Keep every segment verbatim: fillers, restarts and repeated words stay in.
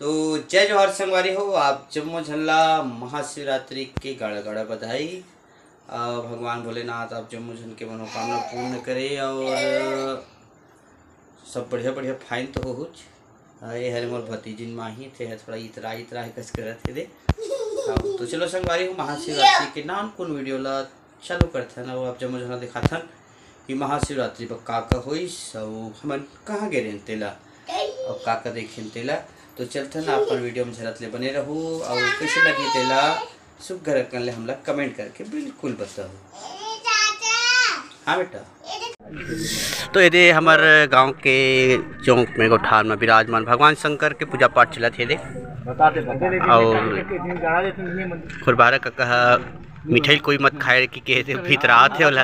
तो जय जोहार संगवारी हो, आप जम्मो झन ला महाशिवरात्रि के गाड़ा गाड़ा बधाई। अ, भगवान भोलेनाथ आप जम्मो झन के मनोकामना पूर्ण करे और सब बढ़िया बढ़िया फाइन तो होहुच। अ, ये हरे मोर भतीजिन माही, ते ह थोड़ा इतरा इतरा हे कस करत हे दे। अ, तो चलो संगवारी हो, महाशिवरात्रि के नानकुन वीडियो ला चालू करथन अउ आप जम्मो झन ला दिखाथन कि महाशिवरात्रि पर का का होइस अउ हमन कहाँ गे रहेन तेला अउ का का देखेन तेला। तो चलथन, अपन वीडियो में झलक ले बने रहू अउ कइसे लगी तेला सुग्घर अकन ले हमला कमेंट करके बिल्कुल बताओ। हाँ बेटा। तो ये दे हमर गांव के चौक में गोठान में विराजमान भगवान शंकर के पूजा पाठ चलत हे दे। और खुरबारा का कहा मिठाई कोई मत खाए कि कहे थे भीतर आत हे ओला।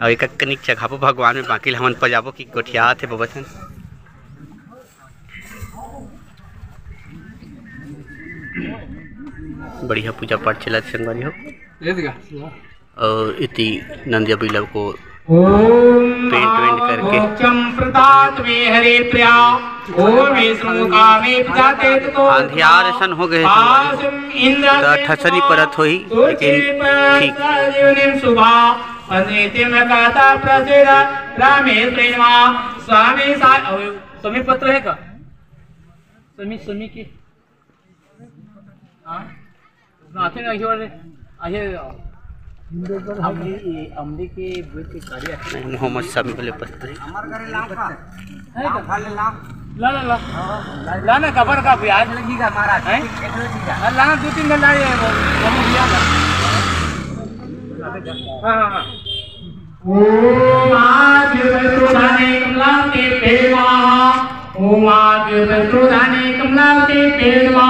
और एक कनिक चघाबो भगवान में, बाकी हमन पजाबो कि गोठियात हे बबसन। बढ़िया पूजा पाठ चलत संगवारी हो। अउ इति नंदिया बिलव को ओम पेंट वेंट करके। मोक्षम प्रदात मे हरे प्रिया। ओम विष्णु कामे प्रजाते ततो अंधियार असन हो गए। आसुम इंद्र त ठसनी परत होई, लेकिन ठीक। जीवनिम शुभा पंचनीतिम कथा प्रसिद्ध रामे श्रीमा स्वामी सा। अउ समी पत्र है का? समी, समी के? हाँ? ना, आते ना, ये वाले, आ, ये, अमली, ये अमली के बुध के कार्य है। नहीं, मोहम्मद समी वाले पत्र है। हमारे घरे लाओ का? है का? लाओ, खा ले, लाओ। ला, ला, ला। ला ना, कबर का भी आज। लगेगा महाराज। हैं? एक रोज ही का। हाँ, लाना, दो तीन दिन लाइए, वो, वो भी लिया था। हाँ, हाँ, हाँ। ओम आदित्य प्रदाने कमलाते पेमा। ओम आदित्य प्रदाने कमलाते पेमा।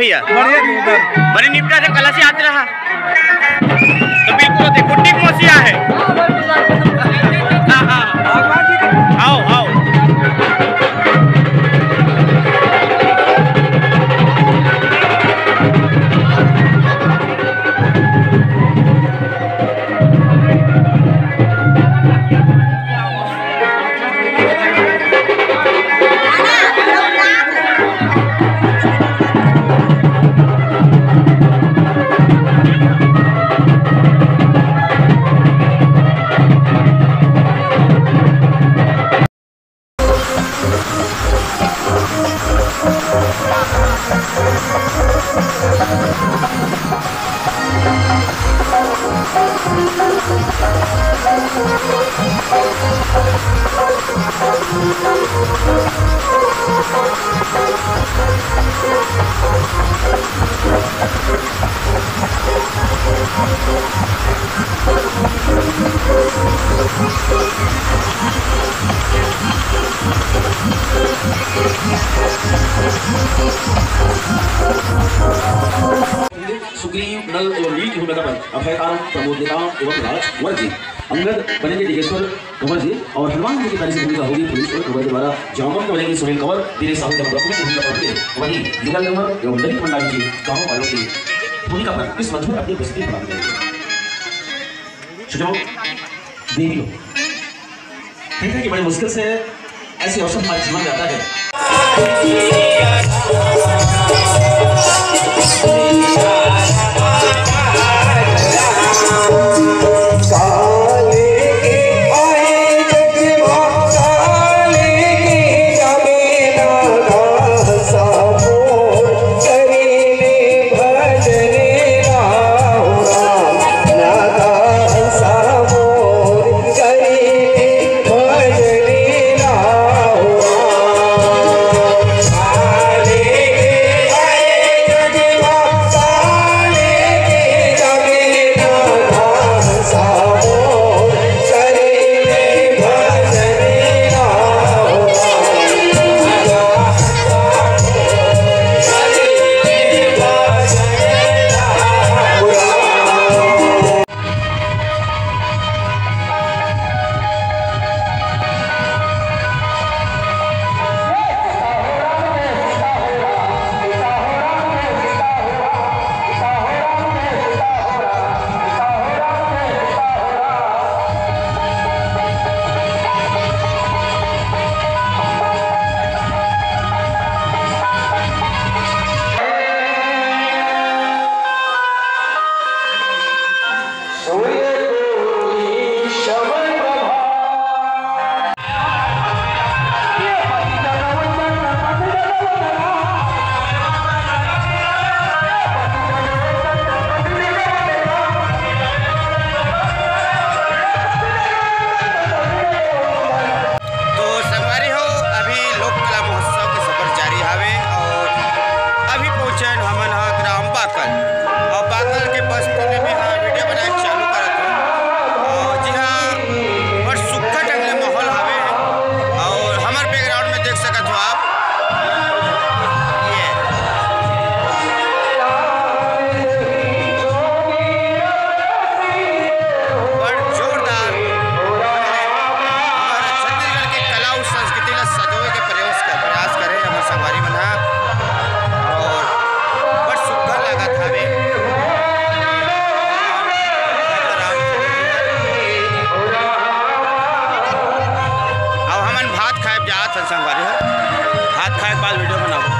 बढ़िया जी, उधर। बने निपटा से कलश यात्रा है। तो बिल्कुल होते, गुड्डी मोसिया है। हाँ, हाँ। आओ, आओ। सुग्रीव नल एवं नील की भूमिका पर अभय तारम, प्रमोद नेताम एवं राज वर्जी। अंगद बनेंगे डिगेश्वर कंवर जी और हनुमान जी की प्यारी सी भूमिका होगी पुलिस और कंवर के द्वारा। जामवंत बनेंगे सुनील कंवर, दिनेश साहू जब रघुवीर भूमिका पर थे, वहीं युगल कंवर एवं ललित भंडारी जी गाँव वालों की भूमिका पर इस मंच पर अपनी उपस्थिति प्रदान करेंगे। सुझाव देवी हो। कहते हैं कि बड़ी मुश्किल से ऐसे अवसर हमारे जीवन में आता है। तो संगवारी हो, अभी लोक कला महोत्सव के सफर जारी हावे और अभी पहुंचे हन हमन ह ग्राम बाकल। और बाकल के बस्ती में मैं ह वीडियो बनाए चालू करत हूँ। और जी हाँ, बड़ सुग्घर ढंग ले माहौल हावे और हमर बैकग्राउंड में देख सकत हो आप, ये बड़ जोरदार हमर छत्तीसगढ़ के कला अउ संस्कृति ला सजोए के प्रयास कर, प्रयास करे हमर संगवारी मन ह। और बड़ सुग्घर लागत हवे। अब हमन भात खाए जात हन संगवारी हो, भात खाए के बाद वीडियो बनाबो।